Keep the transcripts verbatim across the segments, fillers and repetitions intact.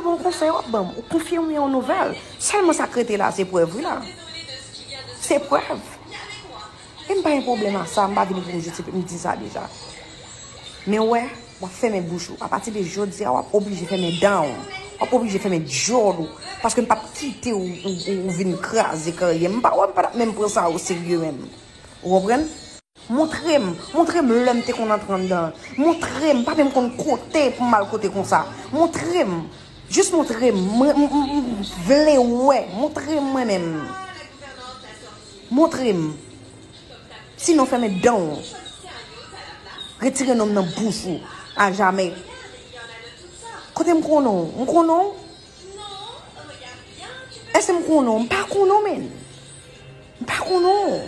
Yon konsèy w ap ban m, ou konfime yon nouvèl. Sèlman sa k rete la, se prèv, wi la. Se prèv. E m pa gen pwoblèm a sa, m pa vini pou m jistifye, m di sa deja. Men w wè, w ap fèmen bouch ou. Apati de jodi a, w ap oblije fèmen dan w. W ap oblije fèmen djòl ou. Paske m p ap kite ou, ou, ou, ou vin kraze karyè m. M pa wè, m pa t ap menm pran sa oserye menm. Ou konprann? Montre m, montre m lè m te konn antre anndan an. Montre m, m pa menm konn kote pou m al kote konsa. Montre m, jis montre m, mwen, m, m, m vle wè, montre m mwen menm. Montre m. Sinon, fèmen dan w. Retire non m nan bouch ou, ajamè. Kote m konnen w? M konnen w? Èske m konnen w? M pa konnen w, menn. M pa konnen w.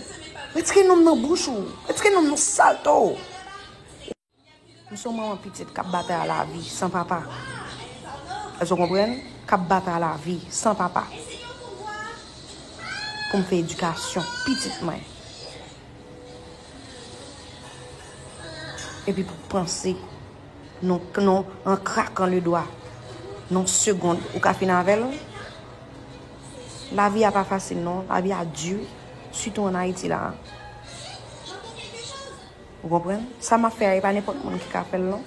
Retire non m nan bouch ou. Retire non m nan salto. M se yon manman pitit k ap batay a lavi san papa. Èske w konprann? K ap batay a lavi san papa. Pou m fè edikasyon pitit mwen. Epi pou panse, non, non, an krakan le dwa, non segonn, ou ka fin avè l. Lavi a pa fasil, non. Lavi a di, sitou ann Ayiti la. Ou konprann? Sa m ap fè a, e pa nenpòt moun ki ka fè l, non.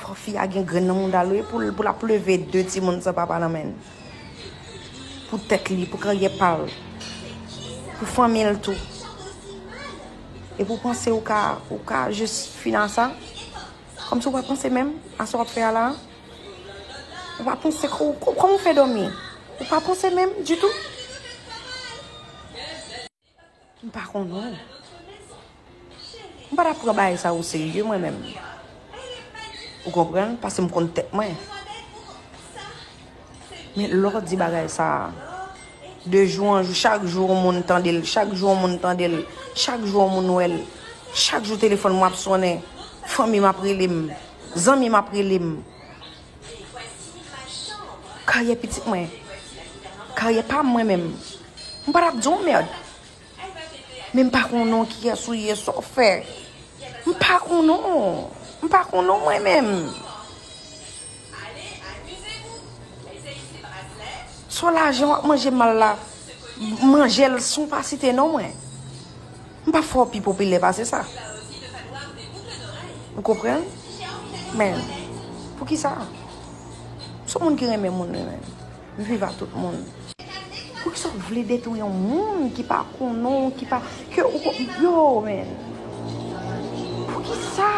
Fò fi a gen grenn nan mouda l, wi, pou l, pou l ap leve de timoun san papa nan men l. Pou tèt li, pou karyè pa l. Pou fanmi l tou. Epi w panse ou ka, ou ka jis fin a sa? Kòmsi w pa panse menm a sa w ap fè a la? Ou pa panse ko-, ko-, kòman w fè dòmi? Ou pa panse menm ditou? M pa konnen w. M pa t ap pran bagay sa oserye mwen menm. Ou konprann? Paske m konn tèt mwen. Men lè w di bagay sa a, de jou an jou, chak jou yon moun tande l, chak jou yon moun tande l, chak jou yon moun wè l, chak jou telefòn mwen ap sonnen, fanmi m ap rele m, zanmi m ap rele m. Karyè pitit mwen, karyè pa mwen menm. M pa t ap di w mèd. Men m pa konnen w kiyès ou ye, sa w fè. M pa konnen w. M pa konnen w mwen menm. Sou lajan w ap manje mal la, manje l san w pa site non mwen. M pa fè w pi popilè pase sa. Ou konprann? Men, poukisa? Se yon moun ki renmen moun li menm. Viv a tout moun. Poukisa w vle detwi yon moun ki pa konnen w, ki pa, ke ou ko-, yo, men. Poukisa?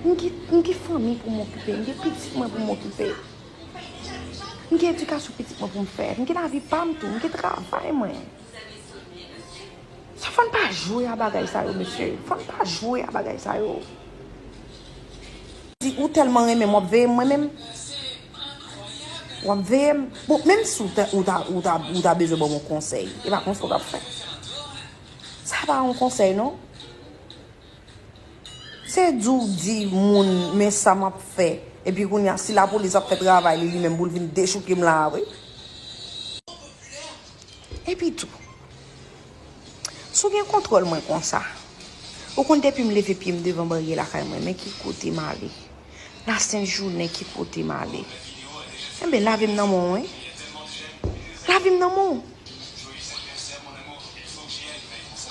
M gen, m gen fanmi pou m okipe, m gen pitit mwen pou m okipe. M gen edikasyon pitit mwen pou m fè, m gen lavi pa m tou, m gen travay mwen. Sa fò n pa jwe a bagay sa yo, mesye. Fò n pa jwe a bagay sa yo. Di ou tèlman renmen m, w ap veye m mwen menm. W ap veye m. Bon, menm si w ta, ou ta, ou ta, ou ta bezwen ban m yon konsèy, e pa konsa w t ap fè. Sa pa yon konsèy, non. Se di w di moun, men sa m ap fè. Epi kounye a, si lapolis ap fè travay li, li menm pou l vin dechouke m la a, wi. Epi tou, si w gen kontwòl mwen konsa, ou konn depi m leve pye m devan baryè lakay mwen, men ki kote m ale? Lasent jounen, ki kote m ale? Enben, lavi m nan men w, wi. Lavi m nan men w.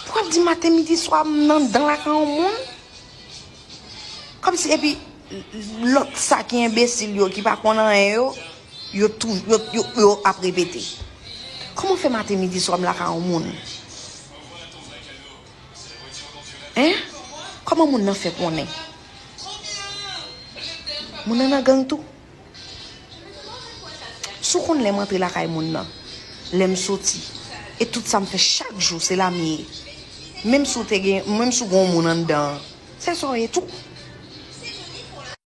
Pou w ap di maten, midi, swa, m nan, nan lakay yon moun. Kòmsi, epi, lòt sa ki enbesil yo, ki pa konn anyen yo, yo tou, yo, yo, yo ap repete. Kòman w fè maten, midi, swa, m lakay yon moun? Hein? Kòman moun nan fè konnen? Moun nan nan gang tou? Si w konn lè m antre lakay moun nan, lè m soti, e tout sa m fè chak jou, se la m ye. Menm si w te gen, menm si w gen yon moun anndan an, se sa w ye tou.